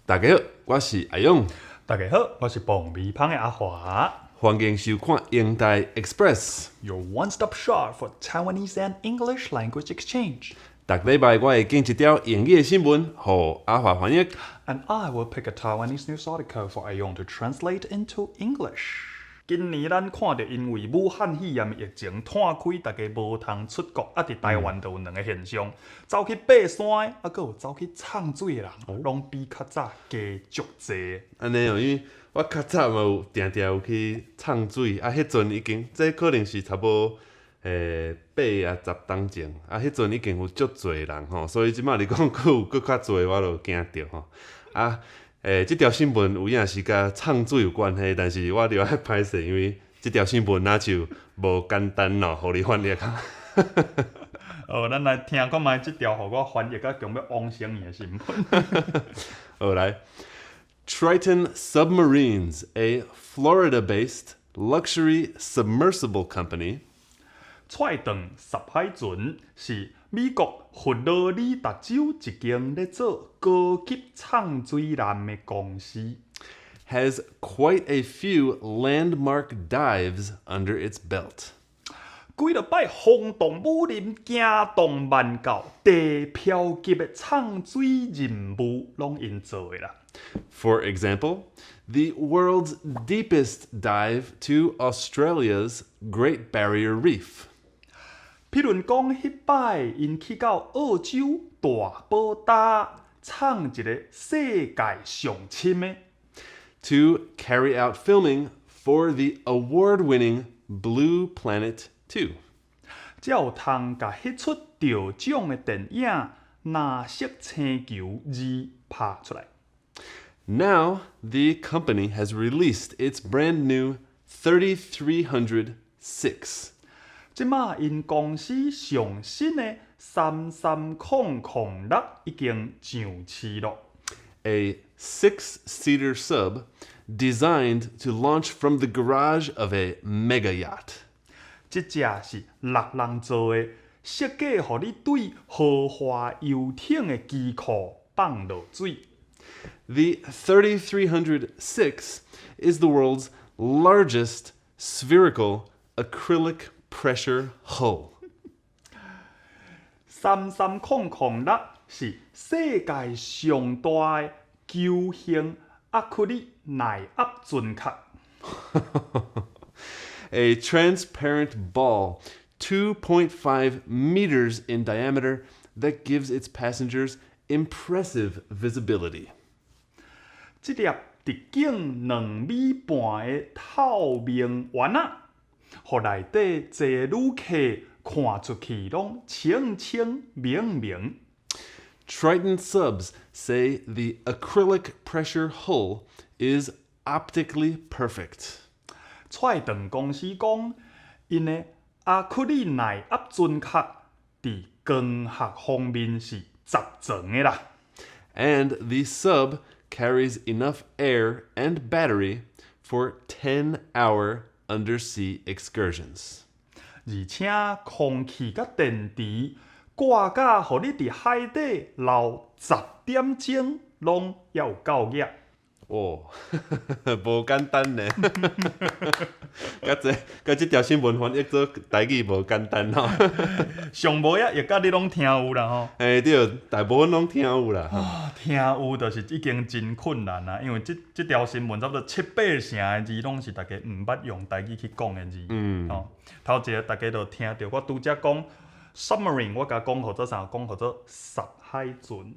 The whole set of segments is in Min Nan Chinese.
大家好，我是阿勇。大家好，我是磅米芳的阿華。歡迎收看英台 Express。 Your one-stop shop for Taiwanese and English language exchange. 逐禮拜我會揀一條英語的新聞，予阿華翻譯。 And I will pick a Taiwanese news article for 阿勇 to translate into English. 今年咱看著因為武漢肺炎疫情湠開，大家無通出國，啊，佇台灣就有兩个現象，走去爬山的，啊，閣有走去藏水的人，攏比較早加足濟。按呢哦，因為我較早嘛有定定有去藏水，啊，彼陣已經，這可能是差無多8啊10冬前，啊，彼陣已經有足濟人吼，所以這擺你講閣有閣較濟，我就驚著吼。啊，這條新聞有影是佮藏水有關係，但是我著愛歹勢，因為這條新聞若像無簡單咯，予你翻譯。哦，咱來聽看覓這條，予我翻譯甲強欲往生的新聞。好來，Triton Submarines, a Florida-based luxury submersible company, 踹頓深海船是美國佛羅里達州一間咧做高級藏水艦的公司。 has quite a few landmark dives under its belt. 幾落擺轟動武林、驚動萬教、地標級的藏水任務，攏𪜶做的啦。 For example, the world's deepest dive to Australia's Great Barrier Reef. 譬如講，彼擺𪜶去到澳洲大寶礁，藏一个世界上深的， to carry out filming for the award winning Blue Planet 2. 才有通共彼齣得獎的電影《藍色星球二》拍出來。 Now, the company has released its brand new 3306. 這馬𪜶公司上新的3300六已經上市咯。 A 6 seater sub designed to launch from the garage of a mega yacht. 這隻是六人座的，設計予你對豪華遊艇的機庫放落水。 The 3306 is the world's largest spherical acrylic pressure hull. 3300六是世界上大的球形亞克力耐壓船殼。 A transparent ball 2.5 meters in diameter that gives its passengers impressive visibility. 這粒直徑2米半的透明丸仔，予內底坐的旅客看出去攏清清明明。 Triton Subs say the acrylic pressure hull is optically perfect. 踹頓公司講，𪜶的亞克力耐壓船殼佇光學方面是十全的啦。 And the sub carries enough air and battery for 10 hour undersea excursions. 而且空氣佮電池掛甲，予你佇海底留10點鐘，攏猶有夠額。哦，無簡單呢。佮這佮這條新聞翻譯做台語無簡單吼。上尾仔譯甲你攏聽有啦吼。欸對，大部分攏聽有啦。啊，聽有就是已經真困難啦，因為這這條新聞差不多七八成的字攏是大家毋捌用台語去講的字。吼，頭一个大家就聽著我拄則講 submarine，我共講號做啥？講號做深海船。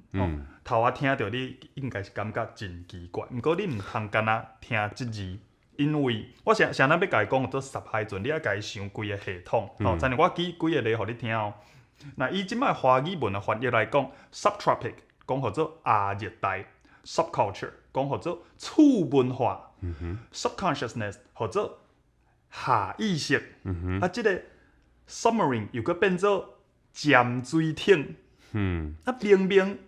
頭仔聽著你應該是感覺真奇怪，毋過你毋通干焦聽這字，因為我啥啥咱欲共伊講號做深海船，你愛共伊想規个系統。吼，親像我舉幾个例予你聽哦。若以這擺華語文的翻譯來講，subtropic 講號做亞熱帶，subculture 講號做次文化，subconsciousness 號做下意識，啊，這个 submarine 又閣變做潛水艇。啊，明明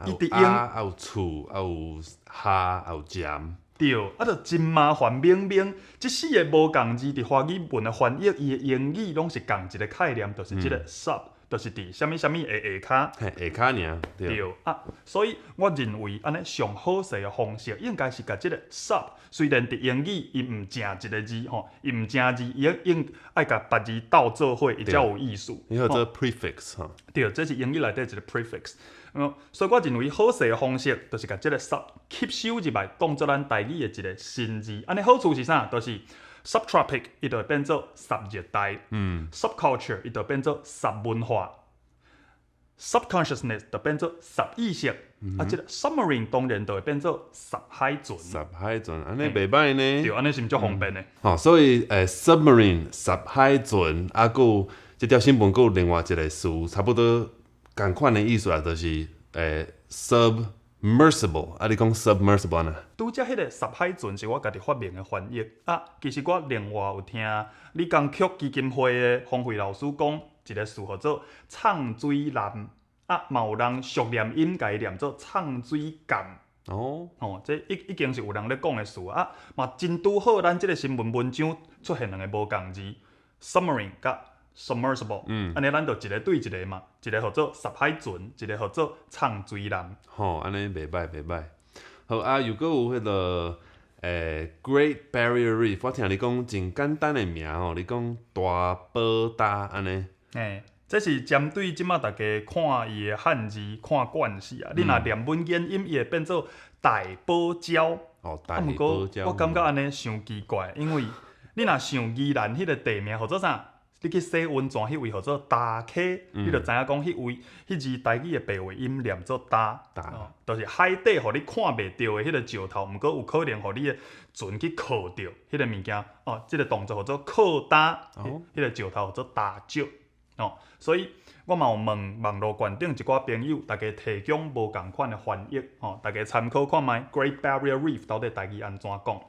伊佇用啊，有次，啊有下，有潛。對，啊，就真麻煩。明明這四个無仝字佇華語文的翻譯，伊的英語攏是仝一个概念，就是這个 sub，就是佇啥物啥物的下跤。嘿，下跤爾，對。對啊，所以我認為按呢上好勢的方式，應該是共這个 sub，雖然佇英語伊毋正一个字吼，伊毋正字，伊應愛共別字鬥做伙，伊才有意思。伊叫做 prefix 吼。對，這是英語內底一个 prefix。所以我認為好勢的方式，就是共這个 sub 吸收入來，當做咱台語的一个新字。按呢好處是啥？就是 subtropic 伊就會變做濕熱帶，subculture 伊就變做濕文化，subconsciousness 就變做濕意識，啊，這个 submarine 當然就會變做濕海船。濕海船，按呢袂䆀呢。對，按呢是毋足方便的？吼，所以submarine 濕海船，啊，閣有這條新聞閣有另外一个詞，差不多仝款的意思啊，就是submersible。啊，你講 submersible 按怎？拄才彼个濕海船是我家己發明的翻譯啊，其實我另外有聽李江曲基金會的方慧老師講一个詞號做藏水艦，啊，嘛有人俗念音共伊念做藏水艦。吼，這已經是有人咧講的詞啊，嘛真拄好，咱這个新聞文章出現兩个無仝字，submarine 佮 submersible，按呢咱就一个對一个嘛，一个號做濕海船，一个號做藏水艦。吼，按呢袂䆀袂䆀。好啊，又閣有彼个Great Barrier Reef，我聽你講真簡單的名吼，你講大寶礁按呢。嘿，這是針對這馬大家看伊的漢字看慣勢啊。你若念文言音，伊會變做大堡礁。哦，大啊，毋堡礁。過我感覺按呢傷奇怪，因為你若想宜蘭彼个地名號做啥？你去洗溫泉彼位號做礁溪，你就知影講彼位彼字台語的白話音念做礁，礁，就是海底予你看袂著的彼个石頭，毋過有可能予你的船去靠著彼个物件，哦，這个動作號做靠礁，彼个石頭號做礁石，哦，所以我嘛有問網路懸頂一寡朋友，大家提供無仝款的翻譯，吼，大家參考看覓 Great Barrier Reef 到底台語按怎講？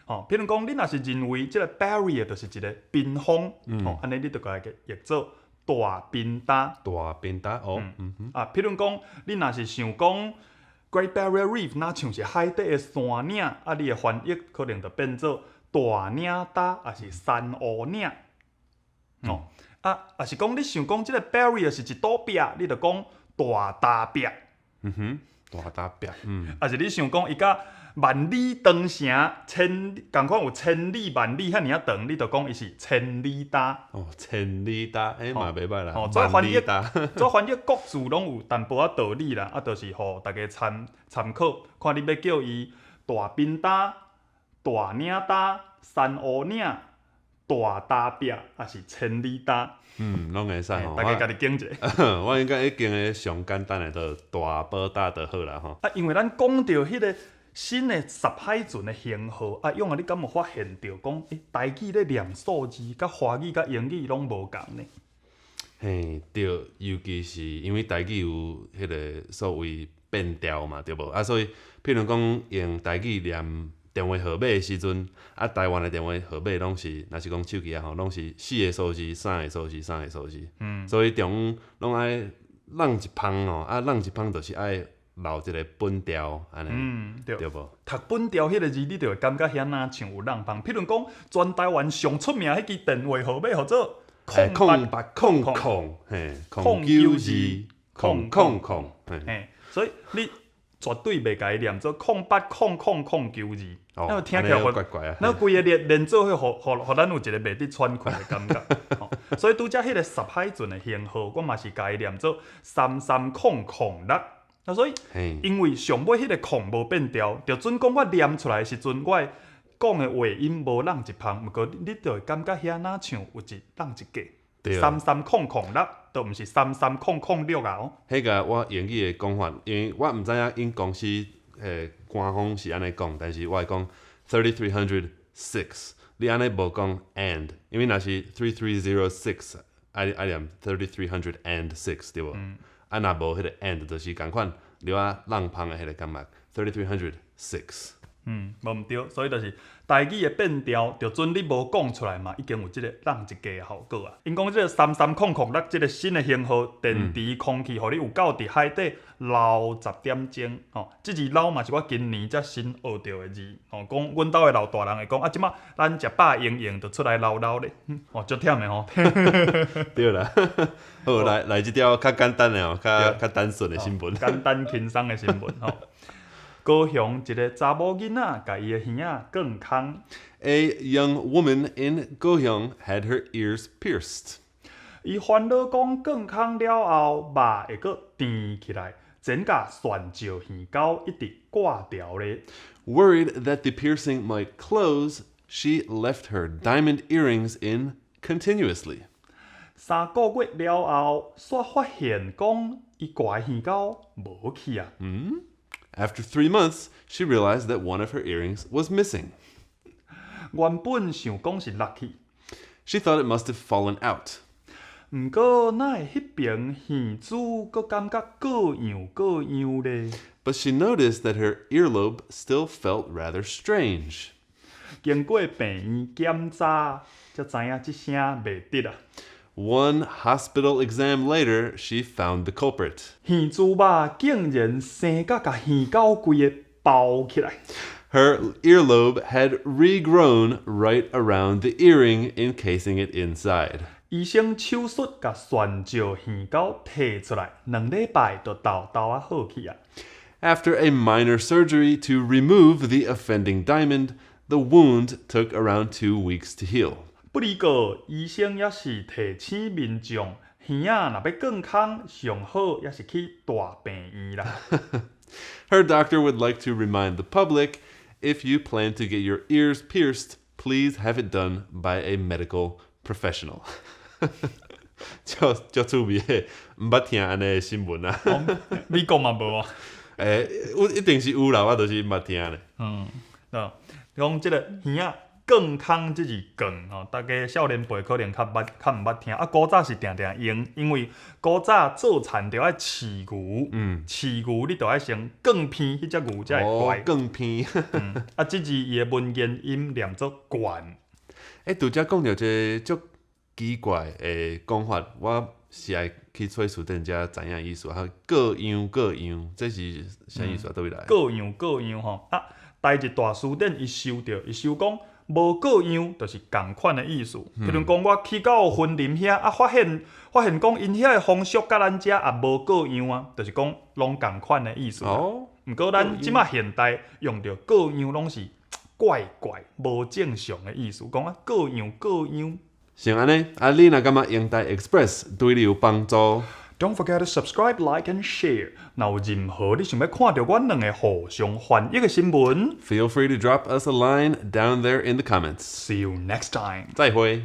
吼，譬如講，你若是認為這个 barrier 就是一個屏風，吼，按呢你就共伊譯做大屏礁。大屏礁哦，啊，譬如講，你若是想講 Great Barrier Reef，若像是海底的山嶺，啊，你的翻譯可能就變做大嶺礁，抑是珊瑚嶺。哦，啊，抑是講你想講這个 barrier 是一堵壁，你就講大礁壁。大礁壁，抑是你想講伊佮萬里長城千仝款有千里萬里遐爾仔長，你就講伊是千里礁。哦，千里礁，欸嘛袂䆀啦。哦，這翻譯，這翻譯各自攏有淡薄仔道理啦，啊，就是予大家參考，看你欲叫伊大屏礁、大嶺礁、珊瑚嶺、大礁壁，抑是千里礁。嗯，攏會使吼。大家家己揀一个。我應該已經個上簡單的，就大寶礁就好啦吼。啊，因為咱講著彼个新的濕海船的型號，啊，勇啊，你敢有發現著講，欸，台語咧念數字，佮華語佮英語攏無仝呢？嘿，對，尤其是因為台語有彼个所謂變調嘛，對無？啊，所以譬如講用台語念電話號碼的時陣，啊，台灣的電話號碼攏是，若是講手機仔吼，攏是四个數字、三个數字、三个數字。所以中央攏愛挵一芳吼，啊，挵一芳就是愛留一个本調，按呢，對，對無？讀本調彼个字，你就會感覺遐若像有挵芳。譬如講，全台灣上出名彼支電話號碼號做空八空空，嘿，空九二空空空，嘿，所以你絕對袂共伊念做空八空空空九二，那聽起來怪怪啊。那規个連做伙，予咱有一個袂得喘氣的感覺。所以拄才彼个濕海船的型號，我嘛是共伊念做三三空空六。啊，所以因為上尾彼个空無變調，就準講我念出來的時陣，我講的話音無挵一芳，毋過你就會感覺遐若像有一挵一格，三三空空六，都毋是三三空空六啊。哦，彼个我英語的講法，因為我毋知影𪜶公司官方是按呢講，但是我會講 3306，你按呢無講 and，因為若是 3306，愛念 3306 對無？啊，若無彼个 and，就是仝款留仔挵芳的彼个感覺，3306。嗯，無毋對，所以就是台語的變調，就準你無講出來嘛，已經有這個挵一格的效果啊。𪜶講這個330006這個新的型號電池空氣，予你有夠佇海底撈10點鐘。吼，這字撈嘛是我今年才新學著的字。吼，講阮兜的老大人會講啊，這馬咱食飽閒閒就出來撈撈咧。哦，足忝的吼。對啦，好，來來這條較簡單的哦，較較單純的新聞。簡單輕鬆的新聞吼。高雄一個查某囡仔，共伊的耳仔鑽空。 A young woman in Kaohsiung had her ears pierced. 伊煩惱講鑽空了後，肉會閣甜起來，前共旋石耳溝一直掛牢咧。 Worried that the piercing might close, she left her diamond earrings in continuously. 3個月了後，煞發現講伊掛的耳溝無去啊。 After 3 months, she realized that one of her earrings was missing. 原本想講是落去， She thought it must have fallen out. 毋過哪會彼爿耳珠閣感覺各樣各樣咧？ But she noticed that her earlobe still felt rather strange. 經過病院檢查，才知影這聲袂得啊。 One hospital exam later, she found the culprit. 耳珠肉竟然生甲共耳溝規个包起來。 Her earlobe had regrown right around the earring, encasing it inside. 醫生手術共旋石耳溝提出來，2禮拜就沓沓仔好去啊。 After a minor surgery to remove the offending diamond, the wound took around 2 weeks to heal. 不過，醫生也是提醒民眾，耳仔若欲鑽空，上好也是去大病院啦。 Her doctor would like to remind the public, if you plan to get your ears pierced, please have it done by a medical professional. 足足趣味的，毋捌聽按呢的新聞啊！美國嘛無啊？欸，有一定是有啦，我就是毋捌聽咧。嗯，對，講這個耳仔鑽空這字鑽吼，大家少年輩可能較捌，較毋捌聽。啊，古早是定定用，因為古早做田著愛飼牛，飼牛你著愛先鑽鼻，彼隻牛才會乖。鑽鼻。嗯，啊，這字伊的文言音念做灌。欸，拄才講著這個足奇怪的講法，我是愛去揣辭典才知影意思。哈，各樣各樣，這是啥意思啊？佗位來？各樣各樣吼，啊，台日大辭典伊收著，伊收講無各樣，就是仝款的意思。比如講，我去到雲林遐，啊，發現講𪜶遐的風俗佮咱遮也無各樣啊，就是講攏仝款的意思。毋過咱這馬現代用著各樣攏是怪怪無正常的意思，講啊各樣各樣。是按呢，啊，你若感覺英台 Express 對你有幫助，Don't forget to subscribe, like and share。若有任何你想欲看著阮兩个互相翻譯的新聞，Feel free to drop us a line down there in the comments. See you next time. 再會。